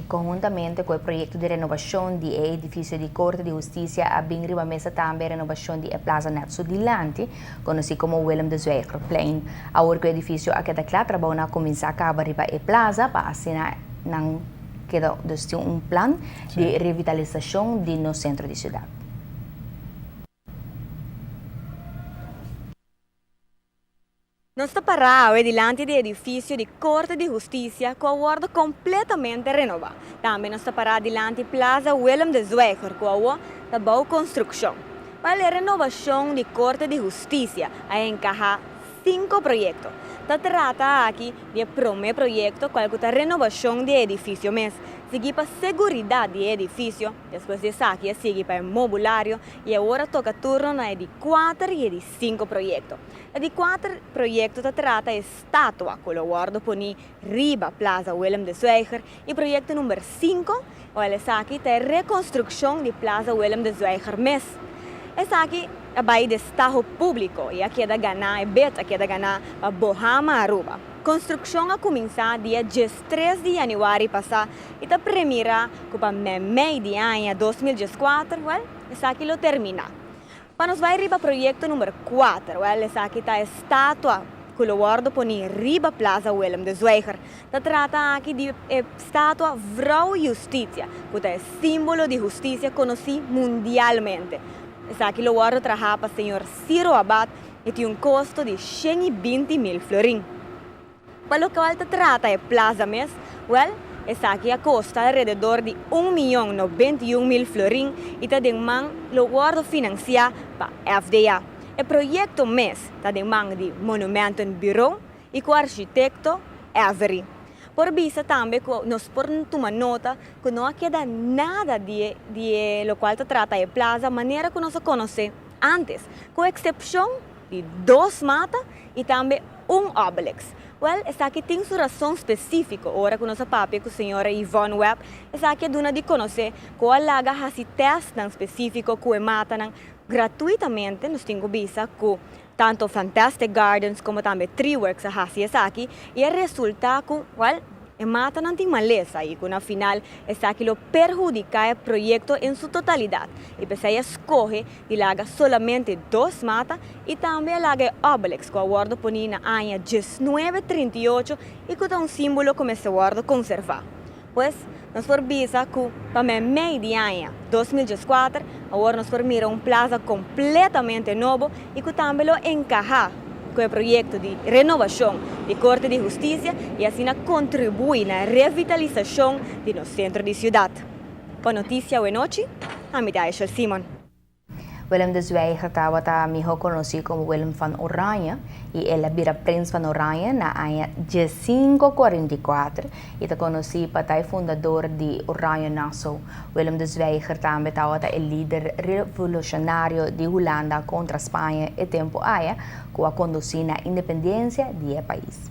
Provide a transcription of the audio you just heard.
Konhuntamente ku e proyekto di renobashon di e edifisio di Korte di Hustisia a bin riba mesa tambe e renobashon di e plaza nèt su dilanti, konosí komo Willem de Zwijgerplein. Awor ku e edifisio a keda kla, trabounan a kuminsá kaba riba e plaza pa asina nan keda dus tin un plan di revitalisashon di nos sentro di siudat. Nos ta pará awe dilanti di edifisio di Korte di Hustisia ku a wòrdu kompletamente renobá. Tambe nos ta pará dilanti Plaza Willem de Zwijger ku awo ta bou konstrukshon. Pa e renobashon di Korte di Hustisia a enkahá sinku proyekto. Ta trata aki di e promé proyekto kual ku ta renobashon di e edifisio mes, sigui pa seguridat di e edifisio, despues di esaki a sigui pa e mobulario i awor a toka turno na e di kuater i e di sinku proyekto. E di kuater proyekto ta trata e statua ku lo wòrdu poní riba Plaza Willem de Zwijger i proyekto number sinku, wèl esaki ta e rekonstrukshon di Plaza Willem de Zwijger mes. Esaki a bai destaho públiko i a keda ganá, e bid a keda ganá pa Bohama Aruba. Konstrukshon a kuminsá dia diestres di yanüari pasá i ta premirá ku pa mei di aña 2014, wèl, esaki lo terminá. Pa nos bai riba proyekto number kuater, wèl esaki ta e statua ku lo wòrdu poní riba Plaza Willem de Zwijger. Ta trata aki di e statua Vrouw Justitia, ku ta e símbolo di hustisia konosí mundialmente. Esaki lo wòrdu trahá pa señor Ciro Abad i tin un kosto di 120.000 florin. Pa lokual ta trata e plaza mes, wèl, esaki a kosta alrededor di un miyon 91.000 florin i ta den man lo wòrdu finansiá pa FDA. E proyekto mes ta den man di Monumentenbureau i ku architekto Avery. Por bisa tambe ku nos por tuma nota ku no a keda nada di di e lokual ta trata e plaza manera ku nos a konosé ántes, ku eksepshon di dos mata i tambe un obelisk. Wèl, esaki tin su rason spesífiko. Ora ku nos a papia ku señora Yvonne Webb, esaki a duna di konosé ku a laga hasi tèstnan spesífiko ku e matanan gratuitamente. Nos tin ku bisa ku tantu Fantastic Gardens komo tambe Treeworks a hasi esaki i a resultá ku, wèl, E matanan tin malesa i ku na final esaki lo perhudiká e proyekto en su totalidat i p'esei a skohe di laga solamente dos mata i tambe a laga e obelisk ku a wòrdu poní na aña 1938 i ku ta un símbolo ku mester wòrdu konservá. Pues, nos por bisa ku pa meimei di aña 2014 awor nos por mira un plaza kompletamente nobo i ku tambe lo enkahá ku e proyekto di renobashon di Korte di Hustisia i asina kontribuí na revitalisashon di nos sentro di siudat. Pa Notisia Awenochi, ami ta Aishel Simon. Willem de Zwijger tabata mihó konosí komo Willem van Oranje i el a bira Prins van Oranje na aña 1544 i ta konosí pa ta e fundador di Oranje Nassau. Willem de Zwijger tambe tabata e lider revolushonario di Hulanda kontra Spaña e tempu aya ku a kondusí na independensia di e pais.